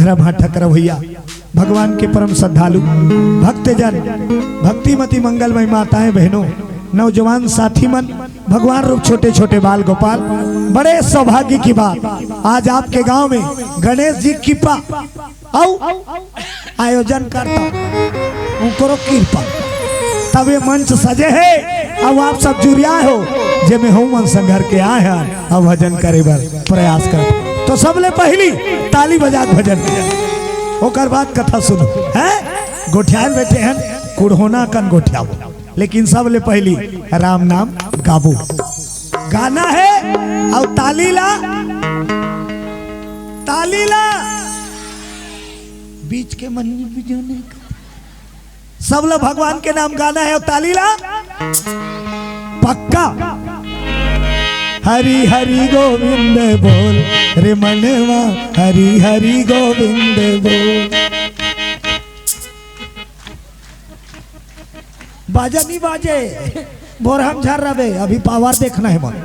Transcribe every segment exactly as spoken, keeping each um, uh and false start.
रमहा ठकरा भैया, भगवान के परम श्रद्धालु भक्तजन, भक्तिमती मंगलमय माताएं, बहनों, नौजवान साथी मन, भगवान रूप छोटे छोटे बाल गोपाल, बड़े सौभाग्य की बात, आज आपके गांव में गणेश जी की कृपा अउ आयोजन करता, उनकरो कृपा, तब ये मंच सजे हे। अब आप सब जुरिया हो, जेमे हम मन संग घर के आए हैं, अब भजन करे बर प्रयास कर। तो सबले पहली ताली बजा के भजन, ओकर बाद कथा सुनो। हैं, गोठियान बैठे हैं, कुड़होना कन गोठियाओ, लेकिन सबले पहली राम नाम गाबो। गाना हे अउ ताली ला, ताली ला बीच के मन में भी जो नहीं कर। सब लोग भगवान के नाम गाना हे अउ ताली ला पक्का। हरि हरि गोविंद बोल रे मनवा, हरि हरि गोविंद बोल। बाजा नहीं बाजे, बोरहम झर रहे, अभी पावर देखना हे मन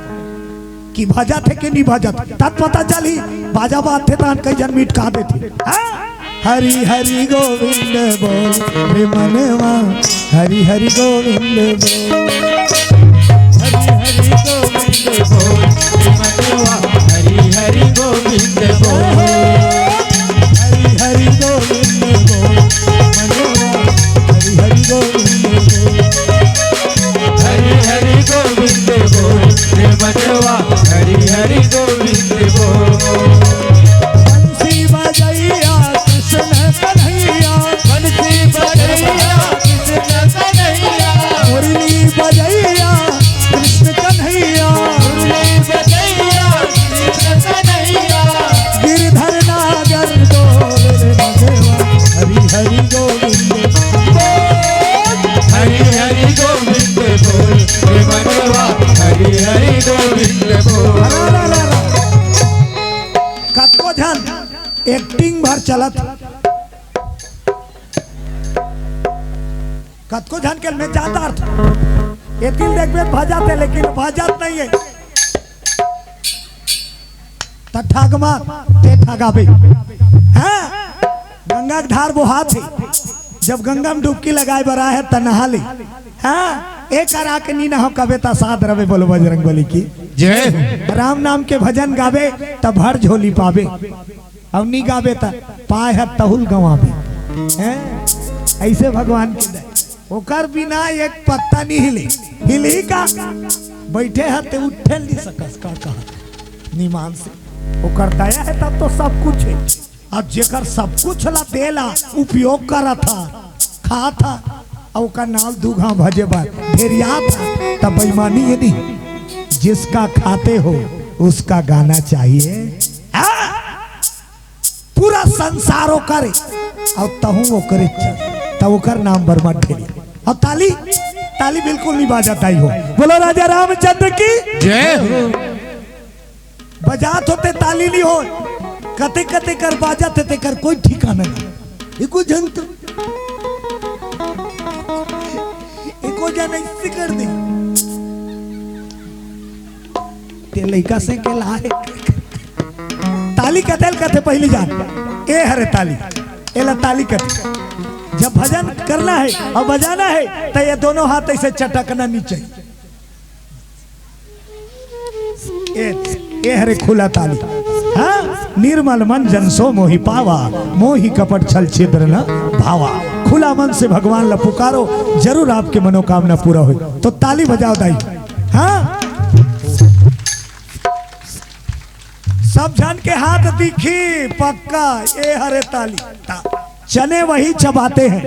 कि बजाथे कि नहीं बजाथे, तब पता चलही। बाजा बाजथे तहन कई झन मिटका देथे। हाँ? हरि हरि गोविंद बोल रे मनवा, हरि हरि गोविंद बोल। हरि हरि गोविंद बोल रे मनवा, हरि हरि गोविंद बोल। हरि हरि गोविंद बोल मनवा, हरि हरि गोविंद बोल। हरि हरि गोविंद बोल रे मनवा, हरि हरि गोविंद बोल। बंसी बजैया कृष्ण कन्हैया। बंसी बजैया कृष्ण कन्हैया। मुरली बजैया कृष्ण कन्हैया। मुरली बजैया कृष्ण कन्हैया। गिरधर नागर डोल रे मनवा, हरि हरि गोविंद बोल। हरि हरि गोविंद बोल रे मनवा, हरि हरि गोविंद बोल। अरे, अरे, अरे, अरे। कतको झन एक्टिंग भर चलत, कतको झन के मैं जाता अर्थ, ये दिल देखबे भजाते, लेकिन भजत नहीं है। त ठग मत, ते ठगाबे। हाँ? गंगा के धार बोहात हे, जब गंगा में डुबकी लगाए बर आए हे, त नहा ले। हाँ? एक करा के नी नहाव कबे त साथ रवे, बोलो बजरंग बली की। जय हो। राम नाम के भजन गाबे, त भर झोली पाबे। अउ नी गाबे, त पाए ह तहुल गंवाबे। हैं? ऐसे भगवान के दया। ओकर बिना एक पत्ता नहीं हिली। हिली का? बैठे ह ते उठे नहीं सकस, का कहा? निमान से। ओकर दया हे तब तो सब कुछ हे। अब जेकर सब कुछ ला देला, उपयोग करत ह, खात ह, अउ ओकर नाल दू घाव भजे बर ढेरियात ह, तब बेईमानी हे नहीं। जिसका खाते हो, उसका गाना चाहिए। हाँ? पूरा संसार ओकर, अउ तहूँ ओकरे चल, त ओकर नाम बर मत ढेरी। अउ ताली, ताली बिल्कुल नहीं बाजत आई हो। बोलो राजा रामचंद्र की। जय हो। बजात होते ताली नहीं हो, कते कते कर बाजत हे, तेकर कोई ठिकाना नहीं। एको झन तो, एको झन ऐसे कर दे। ते लइका से के लाए। ताली कते ल कथे पहली जान। ए हरे ताली। एला ताली कथे। जब भजन करना हे अउ बजाना हे, त ये दोनों हाथ ऐसे चटकना नहीं चाहिए। ए, ए हरे खुला ताली। हाँ? निर्मल मन जन सो मोहि पावा, मोहि कपट छल छिद्र न भावा। खुला मन से भगवान ला पुकारो, जरूर आपके मनोकामना पूरा होई। तो ताली बजाओ दाई। हाँ? सब झन के हाथ दिखी, पक्का, ए हरे ताली। ता-, चने वही चबाते हैं,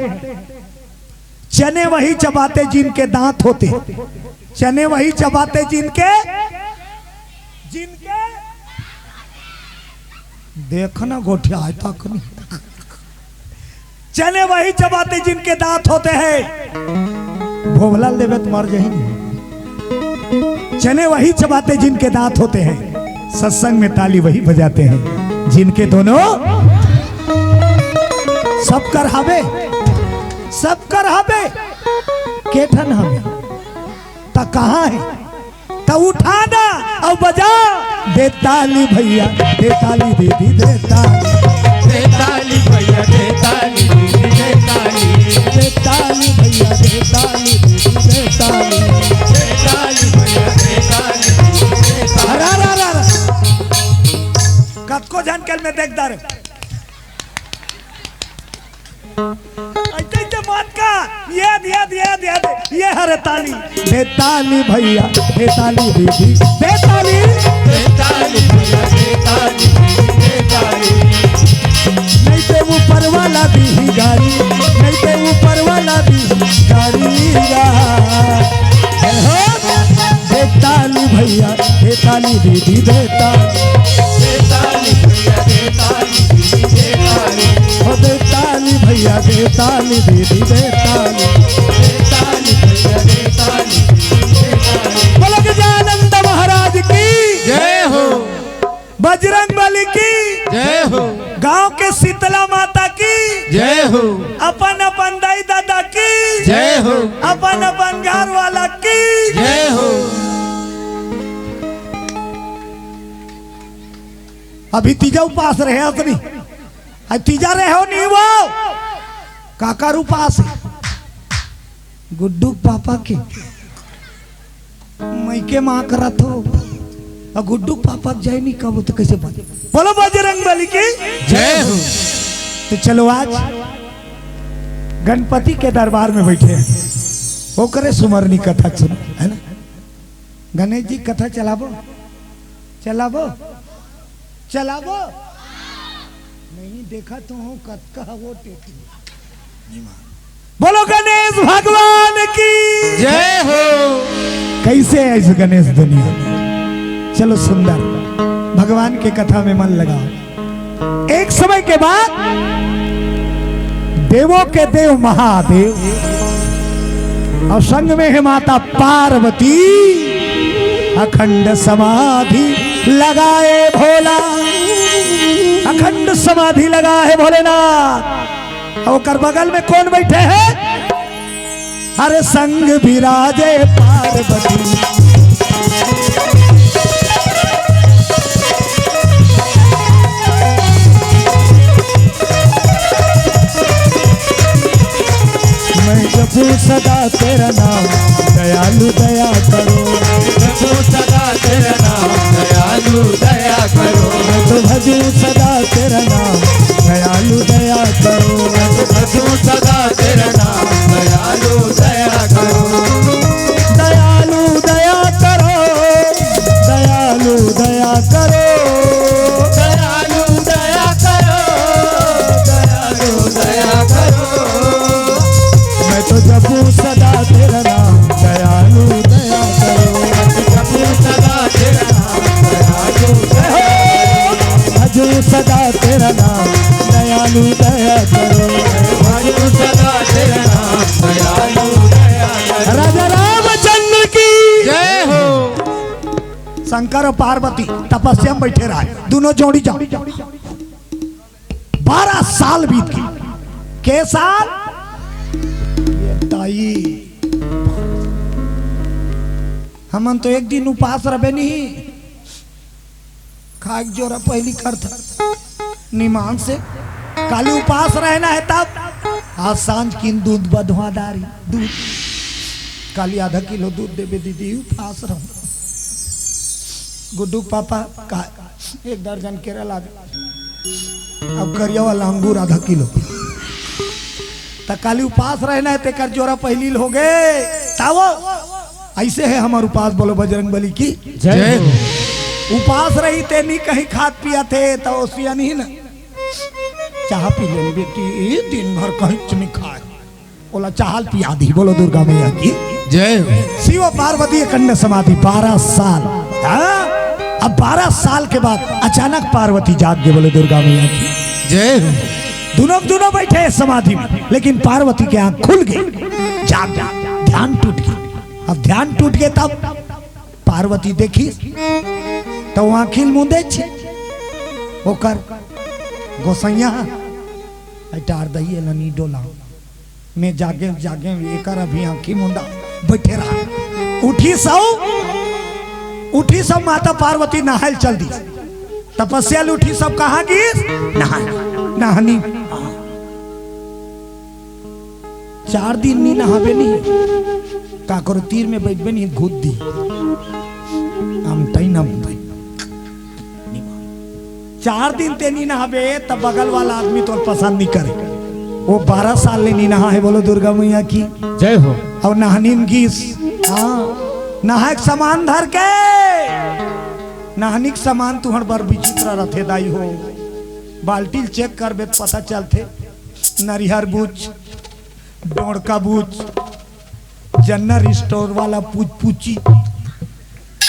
चने वही चबाते जिनके दांत होते, चने वही चबाते जिनके, जिनके, देखना गोठिया आए तक नहीं। चने वही चबाते जिनके दांत होते हैं। भोभला ल देबे त मर जही नहीं। चने वही चबाते जिनके दांत होते हैं, सत्संग में ताली वही बजाते हैं जिनके दोनों। सब कर हावे, सब कर हावे, के ठन हावे, त कहाँ हे? त उठा ना अउ बजा। दे ताली भैया, दे ताली दीदी, दे ताली। दे ताली ऐसे ऐसे बात का, ये दिया, दिया, दिया, दिया, ये हरे ताली। दे ताली भैया, दे ताली दीदी, दे ताली। दे ताली भैया, दे ताली, दे ताली। नहीं ते ऊपर वाला दी गारी, नहीं ते ऊपर वाला दी गारी। जय हो। दे ताली भैया, दे ताली दीदी, दे ताली। दे ताली भैया, दे ताली दीदी, दे ताली। ओ दे ताली भैया, दे ताली दीदी, दे ताली। दे ताली भैया, दे ताली दीदी, दे ताली। बोलो गजानंद महाराज की जय हो। बजरंग बली की जय हो। गांव के शीतला माता की जय हो। अपन अपन दाई दादा की जय हो। अपन अपन घर वाला की जय हो। अभी तीजा उपास रहे असनी, आज तीजा रहे हो नहीं वो काकर उपास है? गुड्डू पापा के मइके माँ करत हो, अउ गुड्डू पापा के जय नहीं कबो तो कैसे बने? बोलो बजरंग बली की जय हो। तो चलो आज गणपति के दरबार में बैठे हैं, ओकरे सुमरनी कथा सुनो, है ना? गणेश जी कथा चलाबो, चलाबो, चलाबो। नहीं देखा तो हूँ कतका वो टेटी। बोलो गणेश भगवान की जय हो। कैसे है इस गणेश दुनिया में? चलो सुंदर भगवान के कथा में मन लगाओ। एक समय के बाद देवों के देव महादेव और संग में है माता पार्वती। अखंड समाधि लगाए भोला, अखंड समाधि लगा है भोलेनाथ। और ओकर बगल में कौन बैठे हैं? हर संग विराजे पार्वती। मैं जपू सदा तेरा नाम, दयालु दया करो। मैं जपू सदा तेरा नाम, दयालु दया करो। मैं तो भजू सदा तेरा नाम, दयालु दया करो। मैं तो भजू सदा तेरा नाम, दयालु दया करो। दयालु दया करो, दयालु दया करो। दयालु दया करो, दयालु दया करो। मैं तो जपू सदा तेरा नाम, दयालु दया करो। मैं तो जपू सदा तेरा नाम, दयालु दया करो। भजू सदा तेरा नाम, दयालु दया करो। भजू सदा तेरा नाम, दयालु दया करो। राजा रामचंद्र की जय हो। शंकर और पार्वती तपस्या में बैठे रहे, दोनों जोड़ी जाओ। बारह साल बीत गए। के साल? ये दाई, हमन तो एक दिन उपास रहे नहीं, खाए के जोरा पहली करता निमान से। काली उपास रहना है तब, आज सांझ किन दूध बधवा दारी, दूध, काली आधा किलो दूध देबे दीदी, उपास रहो। गुड्डू पापा का एक दर्जन केरा लावे, अब करिया वाला अंगूर आधा किलो। त काली उपास रहना है, तेकर जोरा पहली हो गए। तावो, ऐसे है हमार उपास, बोलो बजरंग बली की जय हो। उपास रही ते नहीं कहीं खात पिया थे, तो ओसिया नहीं ना, चाह पी लेन बेटी, दिन भर कहीं नहीं खाए, ओला चाहल पिया दी। बोलो दुर्गा मैया की जय हो। शिव पार्वती अखंड समाधि बारह साल। हाँ? अब बारह साल के बाद अचानक पार्वती जाग गए। बोलो दुर्गा मैया की जय हो। दोनों दोनों बैठे हैं समाधि में, लेकिन पार्वती के आंख खुल गई, जाग गई, ध्यान टूट गया। अब ध्यान टूट गए तब पार्वती देखी तो आंखिल मुंदे छे ओकर गोसैया, "अटार दई एला नी डोला।" मैं जागे जागे एकर अभी आंखी मुंदा बैठे रहा। उठी सौ, उठी सौ माता पार्वती नहायल चल दी। तपस्या ले उठी सब कहाँ गिस? नहा, नहानी। चार दिन नी नहाबे नहीं, का करो, तीर में बैठबे नहीं, घुद दी। हम तई ना भाई। चार दिन ते नी नहाबे, तब बगल वाला आदमी तोर पसंद नहीं करे। वो बारह साल ले नी नहा हे, बोलो दुर्गा मैया की। जय हो। अउ नहनी म गिस, हाँ, नहाय के समान धर के, नहनी के समान तुँहर बर विचित्र रथे दाई हो। बाल्टी ल चेक करबे त पता चलथे, नरिहर बुच, डोड़का बुच, जनरल स्टोर वाला पुचपुची,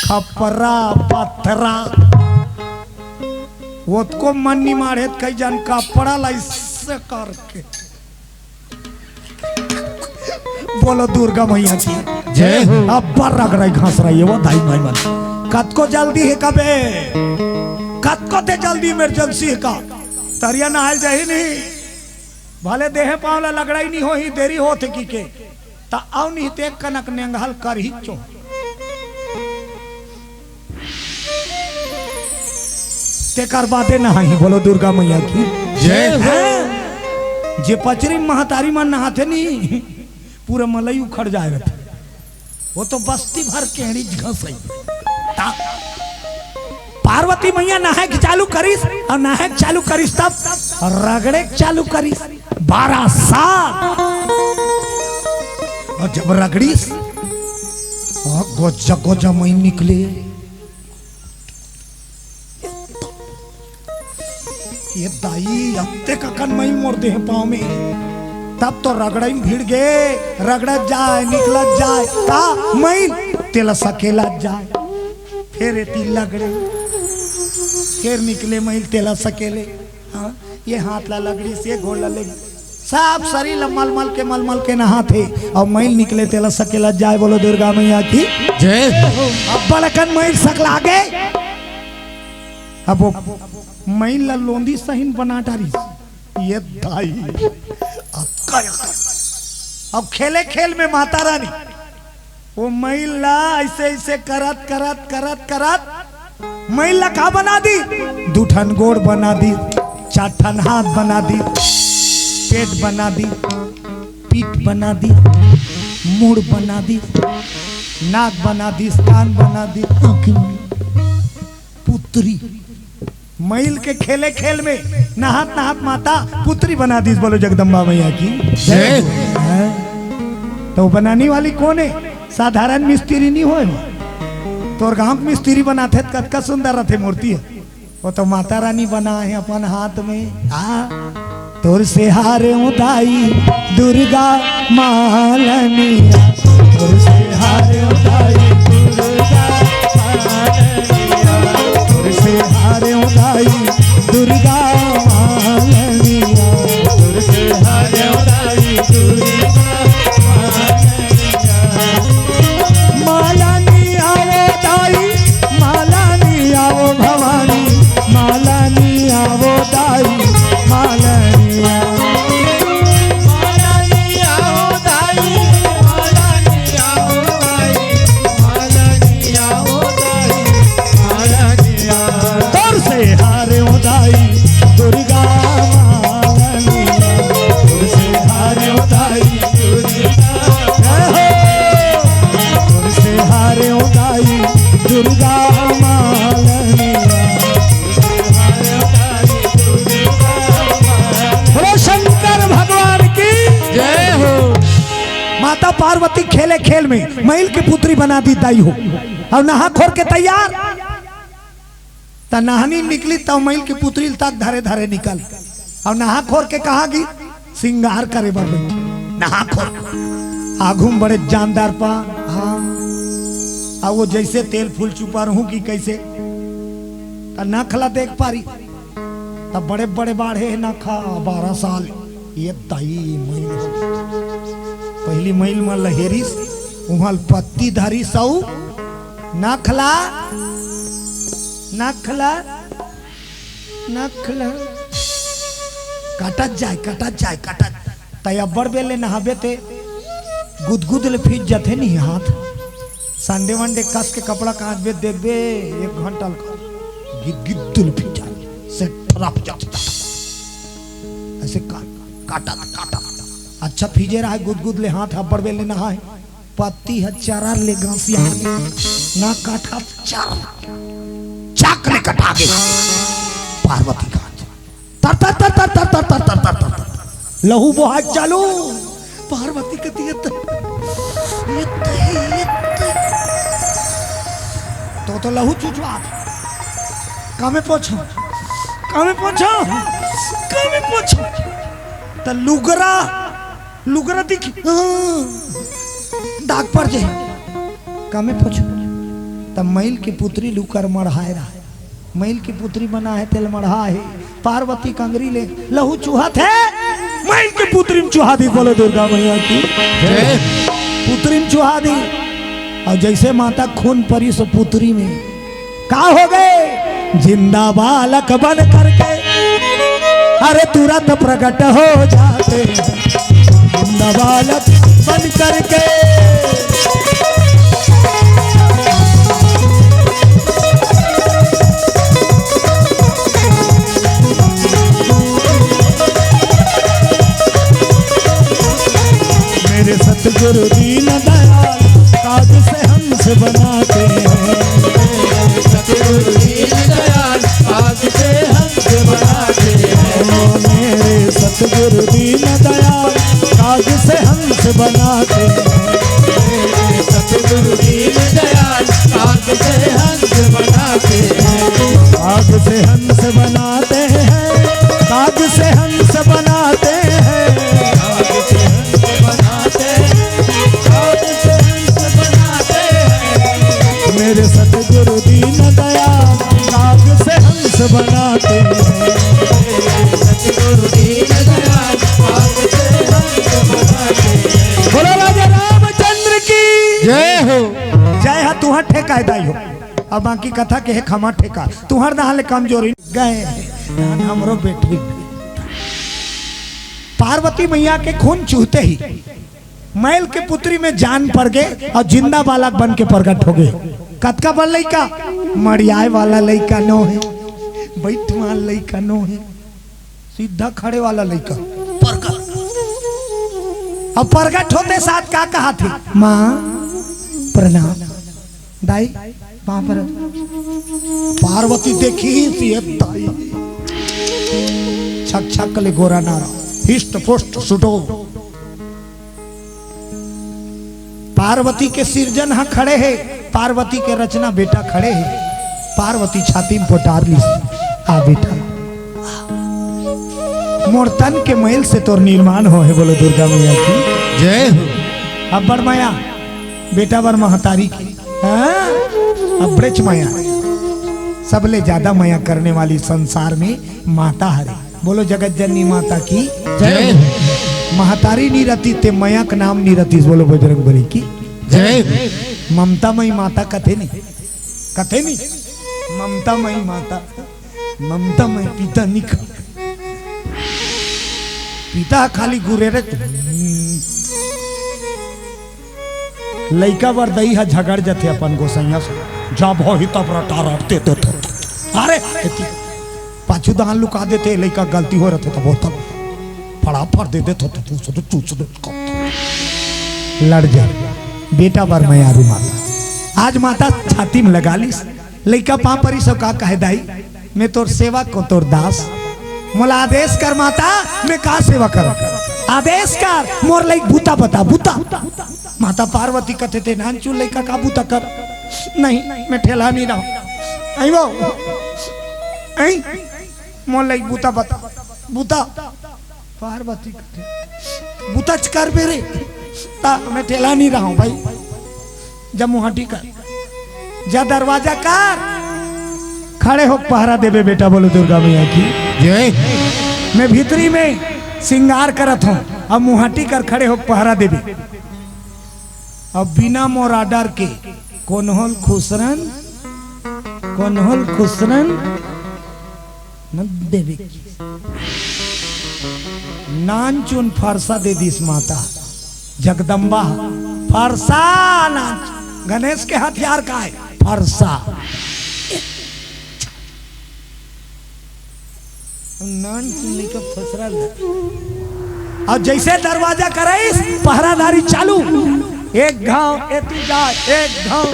खपरा, पथरा, ओतको मन नी माढ़े त कई झन कपड़ा ला अइसे करके। बोलो दुर्गा मैया की। जय हो। अब्बड़ रगड़ई घसड़ई हे वो दाई माई मन। कतको जल्दी हे कबे, कतको ते जल्दी emergency हे का? तरिया नहाय जाही नहीं, भले देहे पाँव ला लगड़ई नी होही, देरी होथे कि के, त अउ नी ते कनक नेंगहल करही चो। तेकर बादे नहाही, बोलो दुर्गा मैया की। जय हो। हैं? जे पचरी महतारी मन नहाथे नी, पूरा मलई उखड़ जाय रथे। वो तो बस्ती भर केड़ी घसई। ता-, पार्वती मैया नहाय के चालू करिस, अउ नहाय के चालू करिस तब रगड़े के चालू करिस। बारह साल। अउ जब रगड़िस, अउ गोजा गोजा मइल निकले। ये दाई, अतेक अकन मइल मोर देह पाँव में। तब तो रगड़ई म भिड़ गे, रगड़त जाय, निकलत जाय, का मइल, तेला सकेलत जाय। फेर एती लगड़े, फेर निकले मइल, तेला सकेले। हाँ, ये हाथ ला लगड़िस, ये गोड़ ला लगड़िस, सब शरीर ला मल मल के, मल मल के नहाथे, अउ मइल निकले तेला सकेलत जाय। बोलो दुर्गा मैया की। जय हो। अब्बड़ अकन मइल सकला गे। अब वो मइल ला लोंदी सहिन बना डारिस। ये दाई। अब का, अब खेले खेल में माता रानी वो मइल ला अइसे, अइसे करत, करत, करत, करत मइल ला का बना दिस? दू ठन गोड़ बना दिस, चार ठन हाथ बना दिस, पेट बना दिस, पीठ बना दिस, मुड़ बना दिस, नाक बना दिस, कान बना दिस, आँखी बना दिस। पुतरी। मइल के खेले खेल में नहात नहात माता पुतरी बना दिस, बोलो जगदम्बा मैया की। जय। हैं? त वो बनाने वाली कोन हे? साधारण मिस्त्री नी होय। तोर गाँव के मिस्त्री बनाथे त कतका सुंदर रथे मूर्ति हे। वो तो माता रानी बनाय हे अपन हाथ में। हाँ। तोर से हारे दाई दुर्गा मालनिया, तोर से हारे दाई दुर्गा मालनिया, तोर से हारे दाई दुर्गा मालनिया, तोर से हारे दाई दुर्गा मालनिया। मालनिया वो दाई, मालनिया वो भवानी, मालनिया वो दाई, मालनिया। मालनिया वो दाई, मालनिया वो दाई, मालनिया वो दाई, मालनिया। तोर से हारे वो दाई, दुर्गा मालनिया। तोर से हारे वो दाई, दुर्गा। जय हो। तोर से हारे वो दाई, दुर्गा मालनिया। बोलो शंकर भगवान की। जय हो। माता पार्वती खेले खेल में मइल के पुतरी बना दिस दाई हो, अउ नहा खोर के तैयार। त नहनी निकली, तब मइल के पुतरी ल तक धरे धरे निकल, अउ नहा खोर के कहाँ गिस? सिंगार करे बर बइठे। नहा खोर आघू म बड़े जानदार पा, हाँ, अउ वो जइसे तेल फूल चुपा रहूं कि कइसे, त नख ला देख पारी, त बड़े बड़े बाढ़े हे नखा, बारह साल। ये दाई मइल हो। पहिली मइल म लहेरिस, उहाँ ल पत्ती धरिस अउ नख ला, नख ला, नख ला। काटत जाय, काटत जाय, काटत। तैं अब्बड़ बेर ले नहाबे ते गुदगुद ले फींज जथे नहीं हाथ। संडे वंडे कस के कपड़ा कांचबे, देखबे एक घंटा ल गिदगिद ले फींज जाय, से ठरप जाथे। अइसे का-, काटत, काटत। अच्छा फींजे रहय गुदगुद ले हाथ, अब्बड़ बेर ले नहाय। पत्ती ह चरा ले गांसिया, ना काटा चर, चाक ले कटा गे। पार्वती कांच। तर, तर, तर। लहू बोहा चालू। पार्वती कथे, "एत, एत, एत।" तो, तो लहू चुचवात। "कामे पोछो, कामे पोछो, कामे पोछो।" त लुगरा, लुगरा दिख, हाँ, दाग पर जे। "कामे पोछो।" त मइल के पुतरी ल उकर मढ़ाए रहा। मइल के पुतरी बना हे, तेला मढ़ा हे। पार्वती के अंगरी ले लहू चुहत हे, मइल के पुतरी म चुहा दी। बोलो दुर्गा मैया की जय। पुतरी म चुहा दी। अउ जइसे माता खून परिस पुतरी में, का हो गे? जिंदा बालक बन करके, अरे, तुरंत प्रकट हो जाते हैं। जिंदा बालक बन करके। मेरे सतगुरु दीन दयाल, काग से हंस बनाते हैं। सतगुरु दीन दयाल, काग से हंस बनाते हैं। ओ मेरे सतगुरु दीन दयाल, काग से हंस बनाते हैं। मेरे सतगुरु दीन दयाल, काग से हंस बनाते हैं। काग से हंस बनाते हैं, काग से हंस बनाते हैं। काग से हंस बनाते हैं, काग से हंस बनाते हैं। मेरे सतगुरु दीन दयाल, काग से हंस बनाते हैं। सतगुरु दीन दयाल, काग से हंस बनाते हैं। बोलो राजा रामचंद्र की जय हो। जय हा तुहर ठेका हे दाई हो। अब बाकी कथा के हे खमा ठेका। तुहर दहा ले कमजोरी गे, नान हमरो बेटी। पार्वती मैया के खून चुहते ही मइल के पुतरी में जान पर गे अउ जिंदा बालक बन के प्रकट हो गे। कतका बड़ लइका? मड़ियाए वाला लइका नो हे, बइठवान लइका नो हे, सीधा खड़े वाला लइका। प्रकट। अब प्रकट होते साथ का कहाथे? माँ प्रणाम। दाई, पाँव पर। पार्वती देखिस, ये दाई, छक छक ले गोरा नारा, हिस्ट पुस्ट सुडौल। पार्वती के सिरजन हा खड़े हे, पार्वती के रचना बेटा खड़े हे। पार्वती छाती में पोटार लिस, आ बेटा, मोर तन के मइल से तोर निर्माण होहे। बोलो दुर्गा मैया की जय हो। अब्बड़ मया बेटा बर महतारी के, हाँ? अब्बड़ेच मया, सबले ज्यादा मया करने वाली संसार में माता हरे। बोलो जगत जननी माता की जय। महतारी नी रतिस ते मया के नाम नी रतिस। बोलो बजरंग बली की जय। ममता मई माता कथे नहीं, कथे नहीं, ममता मई माता, ममता मई पिता निखा। पिता खाली गुरेरे। लइका बर दई ह झगड़ जथे अपन गोसैया से, जब होही तब रटा रट देथे। अरे, एती पाछू दान लुका देथे, लइका गलती हो रथे तब होता फड़ाफड़ दे देथे, तो तू से तो, तू से तो लड़ जा। बेटा बर मयारू माता, आज माता छाती में लगा लिस, लइका पाँव परिस अउ का कहे, दाई, मैं तोर सेवक हों, तोर दास। मोला आदेश कर माता, मैं का सेवा करँव? आदेश कर, मोर लइक बूता बता, बूता। माता पार्वती कथे, ते नानचुन लइका का बूता कर? नहीं, मैं ठेलहा नहीं रहँव। अई वो, अई, मोर लइक बूता बता, बूता। पार्वती कथे, "बुतच करबे रे, ता मैं ठेलहा नहीं रहँव भाई, जा मुहाटी कर, जा दरवाजा कर, खड़े होके पहरा देबे बेटा।" बोलो दुर्गा मैया की जय। मैं भीतरी में सिंगार करत हँव, अब मुहाटी कर खड़े होके पहरा देबे। अब बिना मोर order के कोन होल खुसरन, कोन होल खुसरन, न देवे की। नानचुन फरसा दे दिस माता जगदम्बा। फरसा नानचुन। गणेश के हथियार का हे? फरसा। नानचुन लइका फसरा ल। अउ जइसे दरवाजा कराइस, पहरादारी चालू। एक घांव एती जाय, एक घांव।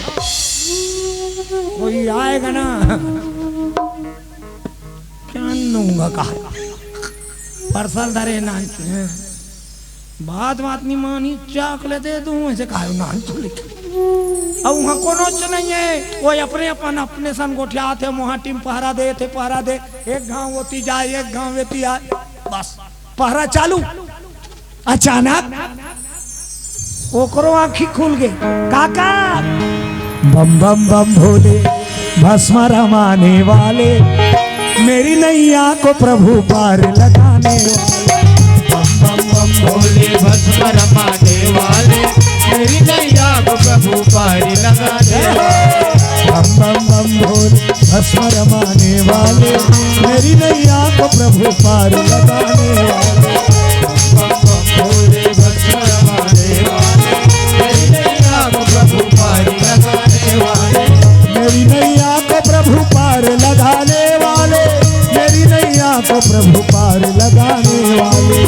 कोई आएगा ना? क्या नूंगा कहा? परसल धरे नान के, हैं। बात बात नहीं मानी, चॉकलेट दे दूं, ऐसे कहा नान तो लिखे। अब वहाँ कोनो च नहीं है, वो अपने अपन, अपने सन गोठियात हे, वहाँ टीम पहरा दे थे, पहरा दे, एक गांव होती जाए, एक गांव वेती आए, बस पहरा चालू। अचानक ओकरो आँखी खुल गे। काका, बम बम बम भोले, भस्म रमाने वाले, मेरी नैया को प्रभु पार लगाने वाले। बम बम बम भोले, भस्म रमाने वाले, मेरी नैया को प्रभु पार लगाने वाले। बम बम बम भोले, भस्म रमाने वाले, मेरी नैया को प्रभु पार लगाने वाले। बम बम भोले, भस्म रमाने वाले, मेरी नैया को प्रभु पार लगाने वाले। मेरी नैया को प्रभु पार लगाने वाले, मेरी नैया को प्रभु पार लगाने वाले।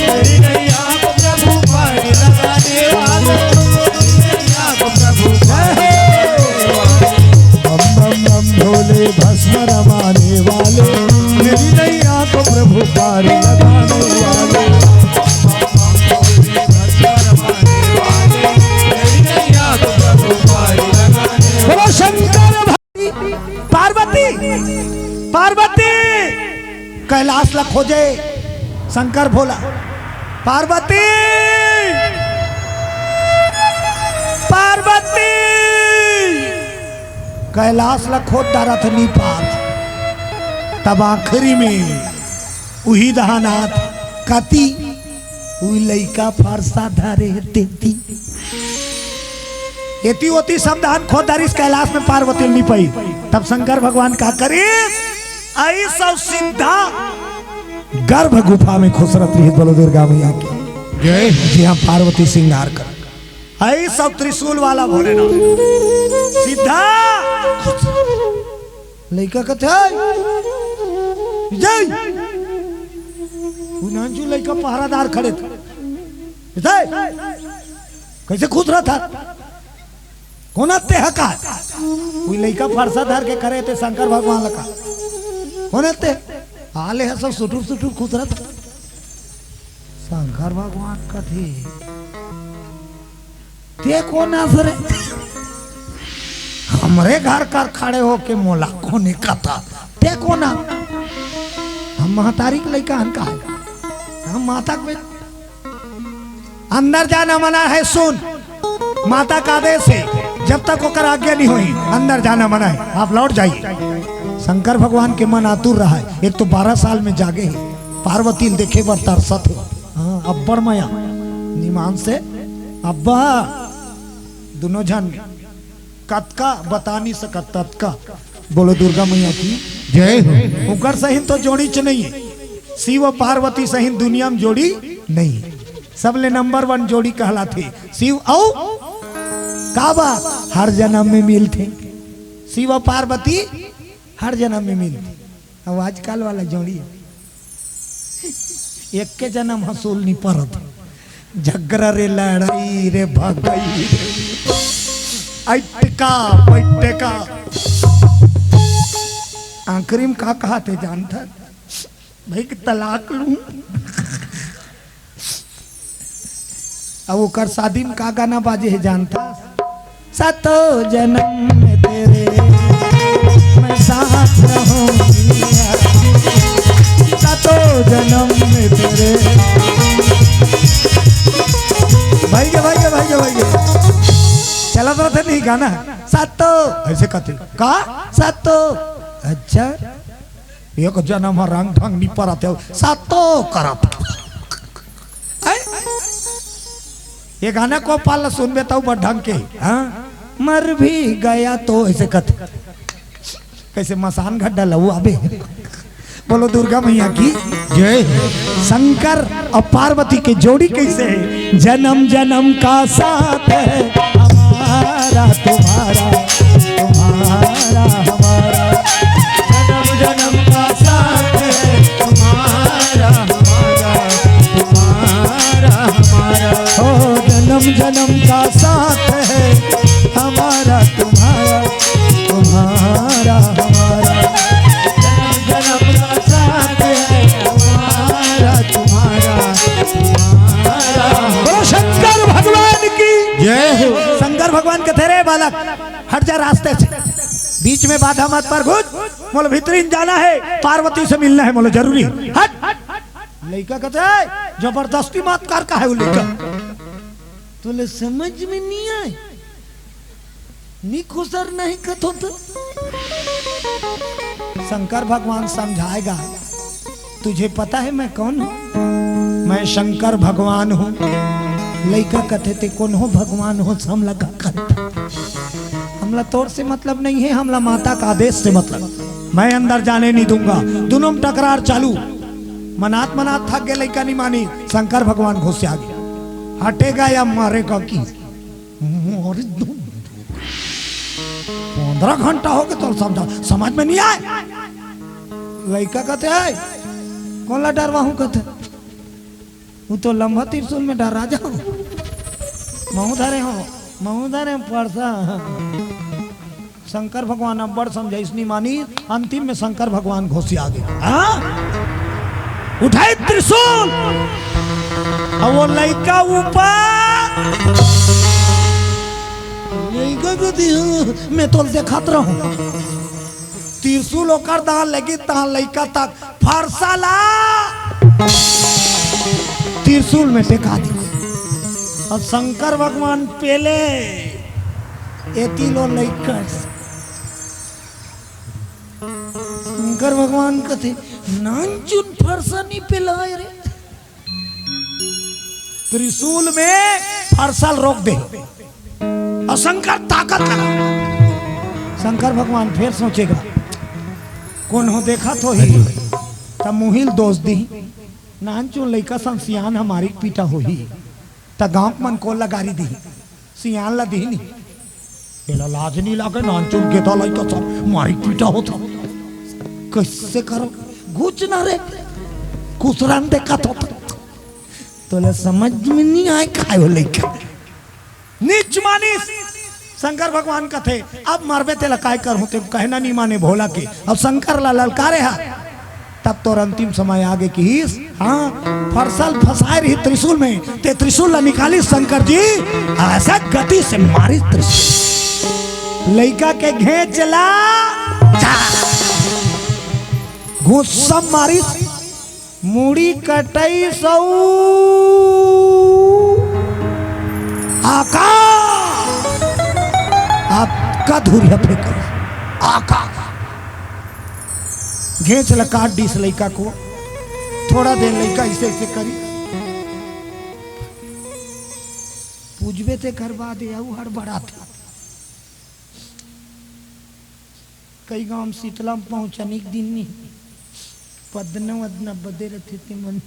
मेरी नैया को प्रभु पार लगाने वाले, मेरी नैया को प्रभु पार लगाने वाले। बम बम बम भोले, भस्म रमाने वाले, मेरी नैया को प्रभु पार लगाने वाले। बम बम भोले, भस्म रमाने वाले, मेरी नैया को प्रभु पार लगाने वाले। बोलो शंकर भगवान। पार्वती, पार्वती, कैलाश ला खोजे शंकर भोला। पार्वती, पार्वती, कैलाश ला खोद डारत नी पात। तब आखिरी में उही दहानाथ कती, उही लइका फरसा धरे तेती। एती ओती सब दहान खोद डारिस, कैलाश में पार्वती नी पाई। तब शंकर भगवान का करिस, आइस अउ सीधा गर्भ गुफा में खुसरत रहिस। बोलो दुर्गा मैया की जय। जिहाँ पार्वती श्रृंगार कर, आइस अउ त्रिशूल वाला भोलेनाथ सीधा लइका कथे, "जय।" उ नानचु लइका पहरादार खड़े थे। "जय।" कैसे खुसरत हे? कोन अत्ते ह का? उ लइका फरसा धर के करे ते शंकर भगवान लका। कोन अत्ते? आले ह सब सुटुर सुटुर खुसरत हे। शंकर भगवान कथे, "ते कोन अस रे? हमरे घर कर खड़े होके मोला कोन कथा? ते कोन अस?" हम महतारी के लइका हन का हे? हम माता के बेटा। अंदर जाना मना है, सुन। माता का आदेश है, जब तक ओकर आज्ञा नहीं होई, अंदर जाना मना है, आप लौट जाइए। शंकर भगवान के मन आतुर रहा है, एक तो बारह साल में जागे है, पार्वती ल देखे बर तरसत है। हाँ, अब्बड़ मया, निमान से अब्बा, दोनों झन में कतका बता नहीं सकत, ततका। बोलो दुर्गा मैया की जय हो। ओकर सहिन तो जोड़ी च नहीं है, शिव अउ पार्वती सहिन दुनिया में जोड़ी नहीं है। सबले नंबर वन जोड़ी कहलाथे शिव अउ का बा, हर जन्म में मिलथे। शिव अउ पार्वती हर जन्म में मिलथे। अब आजकल वाला जोड़ी हे, एक के जन्म हसूल नहीं परत। झगरा रे लड़ाई रे भगई रे, अटका बैठका। आखिरी में का कहाथे जानथा? भाई के तलाक लूं। अब ओकर शादी में का गाना बाजे हे जानथा? सातों जन्म में तेरे मैं साथ रहूंगी, सातों जन्म में तेरे। भाई के, भाई के, भाई के, भाई के। चलत रहिथे नहीं गाना, सातों, ऐसे कथे, का? सातों। अच्छा, एक जन्म ह रंग ढंग नहीं परत हे, सातों करत। हैं? ये गाना को पाल सुनबे तब बड़ ढंग के, हाँ? मर भी गया तो ऐसे कथे। कैसे मसान घड्डा लऊ आबे। बोलो दुर्गा मैया की जय। शंकर अउ पार्वती के जोड़ी कैसे हे? जन्म जन्म का साथ है हमारा तुम्हारा, तुम्हारा हमारा। जन्म जन्म का साथ है हमारा, हमारा, तुम्हारा, हमारा। ओ जन्म जन्म का साथ है हमारा तुम्हारा, तुम्हारा हमारा। जन्म जन्म का साथ है हमारा जय हो। शंकर भगवान कथे, "रे बालक, हट जा रास्ते से, बीच में बाधा मत पर घुस, मोला भीतरी जाना है, पार्वती से मिलना है, मोला जरूरी, हट।" लइका कथे, "जबरदस्ती मत कर," कहे वो लइका। तोला समझ में नहीं आए, नी खुसर नहीं कथो तो। शंकर भगवान समझाएगा, "तुझे पता है मैं कौन हूँ? मैं शंकर भगवान हूँ।" लइका कथे, "ते कोनो भगवान हो, हमला का करता? हमला तोर से मतलब नहीं है, हमला माता का आदेश से मतलब। मैं अंदर जाने नहीं दूंगा।" दोनों में टकरार चालू। मनात मनात थक गए लइका, नहीं मानी। शंकर भगवान घुस आगे, "हटेगा या मरेगा की?" मोर दू-, पंद्रह घंटा हो गए तो समझा, समझ में नहीं आए। लइका कथे, "आए, कोन ला डरवाहूं?" कथे, "वो तो लंबा त्रिशूल में डरा जाओ, महू धरे हो, महू धरे हो परसा।" शंकर भगवान अब्बड़ समझाइस, नी मानी। अंतिम में शंकर भगवान घुसिया गे। हाँ? उठाई त्रिशूल, अब वो लइका ऊपर, लइका को दियो, मैं तो देखत रहूं। त्रिशूल ओकर दान लगी, तहां लइका तक फरसा ला त्रिशूल में टेका दी। अब शंकर भगवान पेले, एती लो लइका। शंकर भगवान कथे, "नानचुन फरसा नी पेलाय रे।" त्रिशूल में फरसा ल रोक दे। अउ शंकर ताकत लगा। शंकर भगवान फेर सोचे गा, कोनो देखत होही, त मुही ल दोस दिही। नानचुन लइका सन, सियान ह मारी के पीटा होही, त गांव के मन कोन ल गारी दिही? सियान ल दिही नी। एला लाज नी लागे, नानचुन गेदा लइका सन मारी के पीटा होत हे। कइसे करो? घुच ना रे, कुसरन देखत होत। तोला समझ में नी आय काय हो लइका। नीच मानिस। शंकर भगवान कथे, "अब मरबे तेला काय करहूं?" ते कहना नी माने भोला के। अब शंकर ला ललकारे हा, तब तोर अंतिम समय आगे किहिस। हाँ, फरसा ल फसाय रही त्रिशूल में, ते त्रिशूल ला निकालिस शंकर जी, अइसे गति से मारिस त्रिशूल। लइका के घेंच ला, जा। घूंसा मारिस, मुड़ी कटइस अउ आकाश, अतका धुरिहा फेंकइस, आकाश। घेंच ल काट दिस लइका को। थोड़ा देर लइका अइसे अइसे करी, पूजबे तेकर बाद ए अउ हड़बड़ाथे। कई गांव म शीतला म पहुंचनी के दिन नी, पदना वदना बदे रथे ते मन।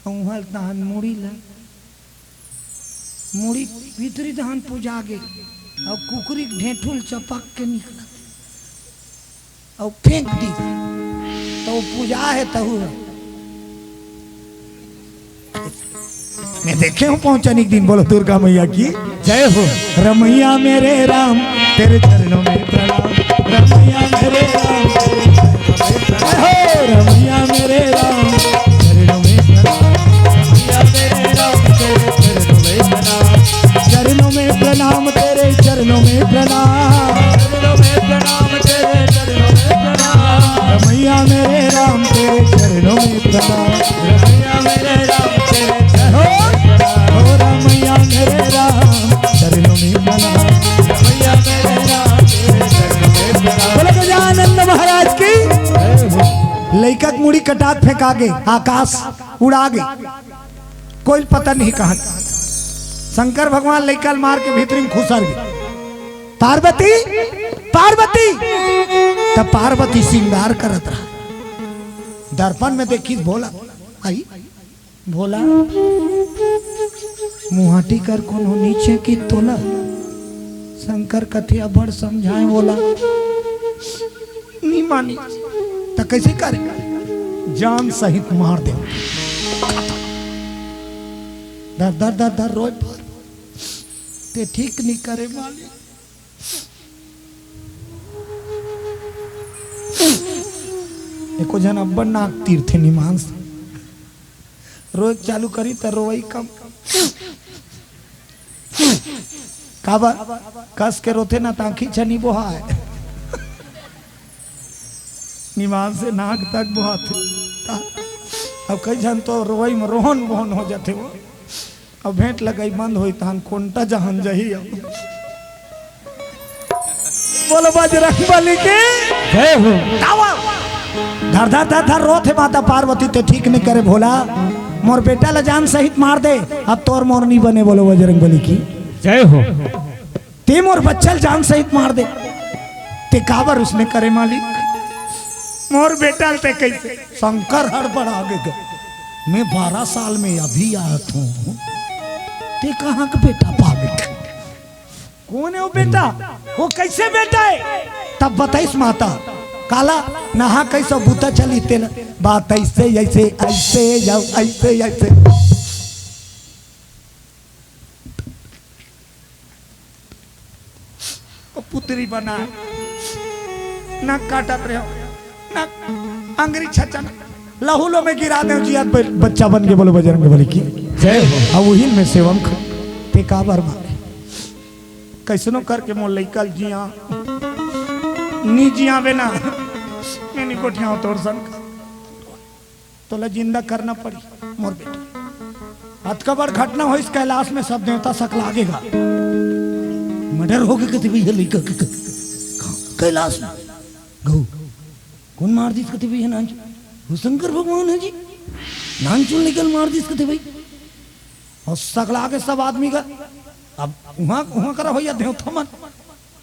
अउ उहां तहान मुड़ी ला, मुड़ी भीतरी तहान पुजा गे, अउ कुकरी के ढेंठू ल चपक के निकलत। अउ फेंक दिस, त ओ पूजा हे तहू हे। मैं देखे हूँ पहुंचनी के दिन, बोलो दुर्गा मैया की जय हो। रमैया मेरे राम, तेरे चरणों में प्रणाम। रमैया मेरे राम, जय हो। रमैया मेरे राम, चरणों में प्रणाम। रमैया मेरे राम, तेरे चरणों में प्रणाम। चरणों में प्रणाम, तेरे चरणों में प्रणाम। चरणों में प्रणाम, तेरे चरणों में प्रणाम। रमैया मेरे राम, तेरे चरणों में प्रणाम। रमैया मेरे राम, तेरे चरणों में प्रणाम। ओ रमैया मेरे राम, चरणों में प्रणाम। रमैया मेरे राम, तेरे चरणों में प्रणाम। बोलो गजानंद महाराज की। जय हो। लइका के मुड़ी कटा के फेंका गे, आकाश उड़ा गे। कोई पता नहीं कहाँ। शंकर भगवान लइका ल मार के भीतरी में खुसर गे। पार्वती, पार्वती, त पार्वती श्रृंगार करत रहा। दर्पण में देखिस भोला, आई भोला, मुहाटी कर कोनो नीचे की तोला। शंकर कथे अबड़ समझाए भोला। नी मानी, त कइसे करे? जान सहित मार दे। दर, दर, दर, दर रोए पर। ते ठीक नी करे मालिक। एको झन अब्बड़ नाक तीरथे निमान से। रोए चालू करी त रोवई कम। काबर? कस के रोथे ना, त आँखी छनी बोहाय। निमान से नाक तक बोहाथे। अब कई झन तो रोवई में रोहन बोहन हो जाथे वो। अब भेंट लगई बंद होई, तहन कोंटा जहन जही अब। बोलो बजरंग बली की। जय हो। तावा। धर धर धर धर रोथे माता पार्वती, ते ठीक नहीं करे भोला। मोर बेटा ला जान सहित मार दे, अब तोर मोर नहीं बने। बोलो बजरंग बली की। जय हो। ते मोर बच्चा ल जान सहित मार दे। ते काबर उसने करे मालिक? मोर बेटा ल ते कैसे? शंकर हड़बड़ा गे गा। मैं बारह साल में अभी आया हूँ। ते कहाँ का बेटा पावे? कौन है वो बेटा? वो कैसे बेटा है? तब बताइस माता। काला नहा कैसे बूता चली तेल। बात ऐसे, ऐसे, ऐसे जाओ, ऐसे, ऐसे। ओ पुतरी बना, नक काटत रहो, नक अंगरी छचन, लहू लो में गिरा दे जिया ब-, बच्चा बन के। बोलो बजरंग बली की। जय हो। अब उहिल में सेवम ख-, ते काबर मारे? कैसनो करके मोर लइका ल जिया, नी जियावे ना, मैं नी गोठियाव तोर संग। तोला जिंदा करना पड़ी मोर बेटा। अतका बड़ घटना होइस कैलाश में, सब देवता सकलागे गा। मर्डर हो गे कथे भैया लइका के, क-, कहाँ? कैलाश में। गऊ, कौन मार दिस कथे भैया नानचुन? वो शंकर भगवान है जी। नानचुन लइका ल मार दिस कथे भाई। अउ सकलागे सब आदमी गा। अब उहाँ, उहाँ करा होइया देवता मन।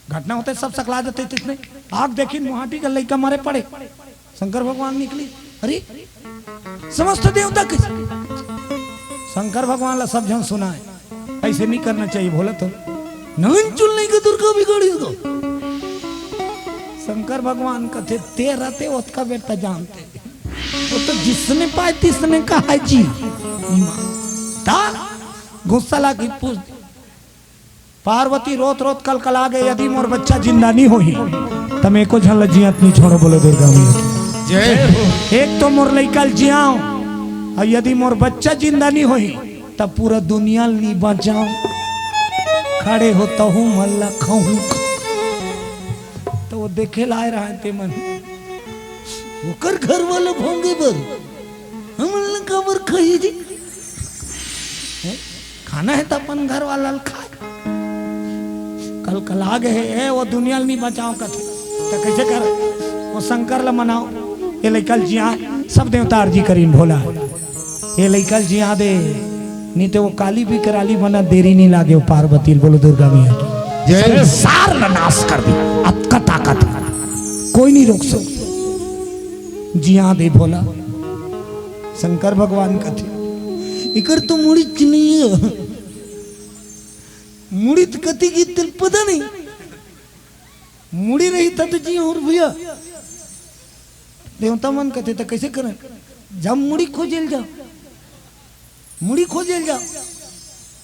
घटना होते सब सकला जाते। तिसने आग देखिन, मुहाटी के लइका मरे पड़े। शंकर भगवान निकली, अरे समस्त देवता के। शंकर भगवान ला सब झन सुनाए, ऐसे नहीं करना चाहिए, भोला तो नानचुन लइका दुर्गा बिगाड़ी हो। शंकर भगवान कथे, ते रहते ओतका बेर त जानते। वो तो जिसने पाए तिसने कहा है जी। ता गुस्सा लागी पूछ। पार्वती रोत रोत कलकला गे, यदि मोर बच्चा जिंदा नहीं होही, त मैं एको झन ल जियत नहीं छोड़ो। बोलो दुर्गा मैया की। जय हो। एक तो मोर लइका ल जियाओ, अउ यदि मोर बच्चा जिंदा नहीं होही, त पूरा दुनिया ल नहीं बचाओ। खड़े हो तहू मन ल खाहूं। तो वो देखे लाए रहा ते मन, ओकर घर वाला भोंगे बर, हमन ल काबर खाही जी? हैं? खाना है त अपन घर वाला ल खाए। कलकला गे हे, ए, वो दुनिया ल नहीं बचाओ कथे। त कैसे कर? वो शंकर ल मनाओ, ये लइका ल जिया, सब देवता अर्जी करीन भोला। ये लइका ल जिया दे, नहीं तो वो काली बिकराली बना देरी नहीं लागे वो पार्वती ल। बोलो दुर्गा मैया की। जय। संसार ल नाश कर दी, अतका ताकत कोई नहीं रोक सके। जिया दे भोला। शंकर भगवान कथे, इकर तो मुड़ी च नहीं है। मुड़ी त कति गिस तेल पता नहीं। मुड़ी रही त तो जी और भैया। देवता मन कथे त कैसे करें? जब मुड़ी खोजे ल जाओ, मुड़ी खोजे ल जाओ,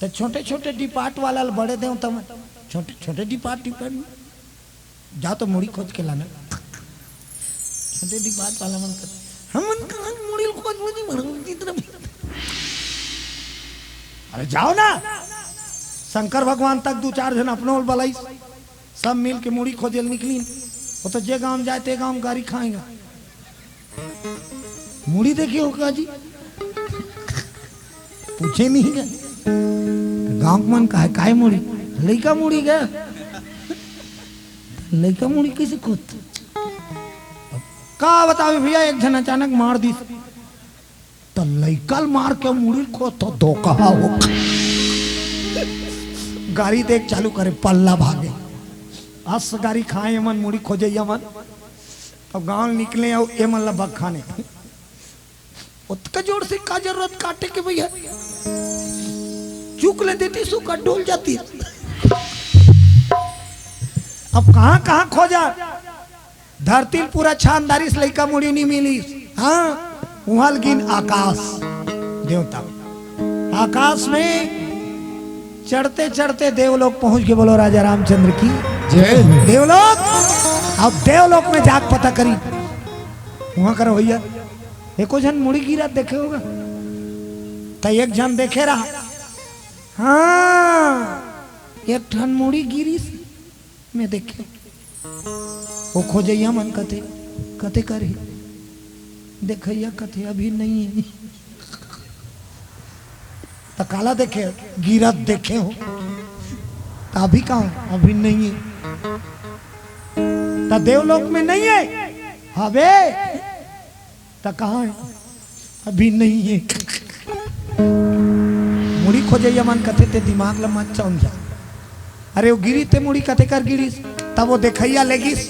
त छोटे छोटे डिपार्ट वाला ल बड़े देवता मन, छोटे छोटे डिपार्ट, डिपार्ट में जा तो मुड़ी खोज के लाना। छोटे डिपार्ट वाला मन कथे, हमन कहाँ मुड़ी ल खोज मुझे मरो इतना भी। अरे जाओ ना, शंकर भगवान तक दू चार झन अपनो ल बलाइस। सब मिल के मुड़ी खोजे ल निकलिन। वो तो जे गांव जाए ते गांव गारी खाएगा। मुड़ी देखे हो का जी? पूछे नहीं का। गांव के मन कहे, "काय मुड़ी?" लइका मुड़ी का। लइका मुड़ी कैसे खोत? का बतावे भैया, एक झन अचानक मार दिस। त लइका ल मार के मुड़ी ल खोत तो धोखा हो। गाड़ी देख चालू करे, पल्ला भागे। अस गाड़ी खाए एमन मुड़ी खोजइया मन। अब गांव निकले अउ एमन ल बखाने। ओतका जोर से का जरूरत काटे के भैया? चुक ले देती सुका डोल जाती। अब कहाँ कहाँ खोजा? धरती ल पूरा छान डारिस, लइका मुड़ी नहीं मिलिस। हाँ, उहाँ ल गिन आकाश देवता। आकाश में चढ़ते चढ़ते देवलोक पहुंच के। बोलो राजा रामचंद्र की जय। देवलोक, अब देवलोक में जाके पता करी। उहाँ करो भैया, एको झन मुड़ी गिरा देखे होगा। त एक झन देखे रहा, हाँ, एक ठन मुड़ी गिरिस, मैं देखे। वो खोजइया मन कथे, कथे करही, देखइया कथे, अभी नहीं है। त काला देखे, गिरत देखे हो, त अभी कहाँ, अभी नहीं है। त देवलोक में नहीं है, हवे, त कहाँ है? अभी नहीं है। मुड़ी खोजइया मन कथे, ते दिमाग ल मत चौंध जा। अरे वो गिरी ते मुड़ी कते कर गिरिस, तब वो देखइया ले गिस।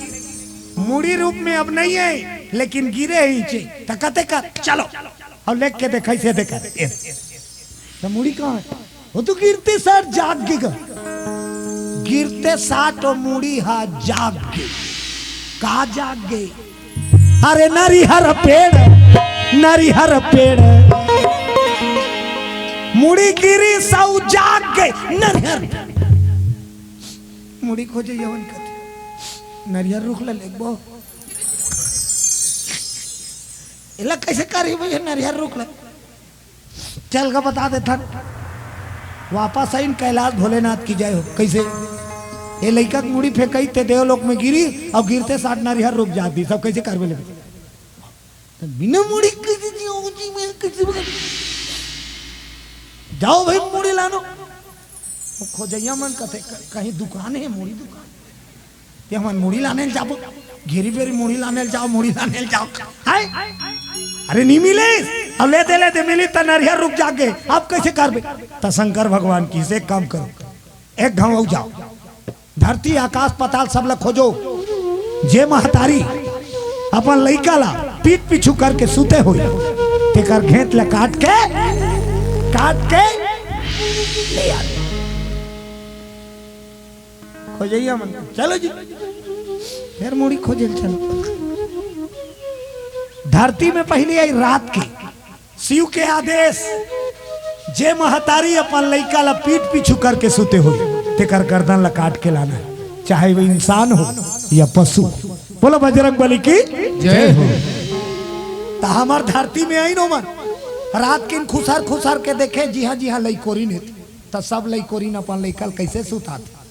मुड़ी रूप में अब नहीं है, लेकिन गिरे ही चे। त कते कर, चलो। अउ लेग के देखइसे देख कर। ए, त मुड़ी कहाँ है? वो तो गिरते सार जाग गे गा। गिरते सार तो मुड़ी हा जाग गे। का जाग गे? अरे नरिहर पेड़, नरिहर पेड़। मुड़ी गिरिस अउ जाग गे। नरिहर। मुड़ी खोजइया मन कथे, नरिहर रुख ल लेगबो। एला कइसे करही भैया नरिहर रुख ल? चल गा बता देथन। वापस आइन कैलाश भोलेनाथ की जय हो। कइसे? ए लइका के मुड़ी फेंकइस ते देवलोक में गिरिस अउ गिरते सार नरिहर रुख जाग दिस। अब कइसे करबे ले? त बिना मुड़ी कइसे जियो जी मैं कइसे बता? जाओ भाई मुड़ी लानो। वो खोजइया मन कथे, "क-, कहीं दुकान है मुड़ी दुकान?" ते हमन मुड़ी लाने ल जाबो, घेरी बेरी मुड़ी लाने ल जाओ, मुड़ी लाने ल जाओ। हाय? अरे नहीं मिलिस, अब लेते लेते मिलिस त नरिहर रुख जाग गे, अब कइसे करबे? त शंकर भगवान कहिस एक काम करो, एक घांव अउ जाओ, धरती आकाश पाताल सब ल खोजो, जे महतारी अपन लइका ला पीठ पीछू करके सुते होही, तेकर घेंच ल काट के, काट के ले आ। खोजइया मन, चलो जी, फेर मुड़ी खोजे ल चलो। धरती में पहिली आइस रात के, शिव के आदेश, जे महतारी अपन लइका ला पीठ पीछू करके सुते होही, तेकर गर्दन ला काट के लाना हे, चाहे वो इंसान हो या पशु हो। बोलो बजरंग बली की जय हो। त हमर धरती में आइन ओमन, रात किन खुसर खुसर के देखे, जिहां जिहां लइकोरिन हे, त सब लइकोरिन अपन लइका ल कइसे सुताथे?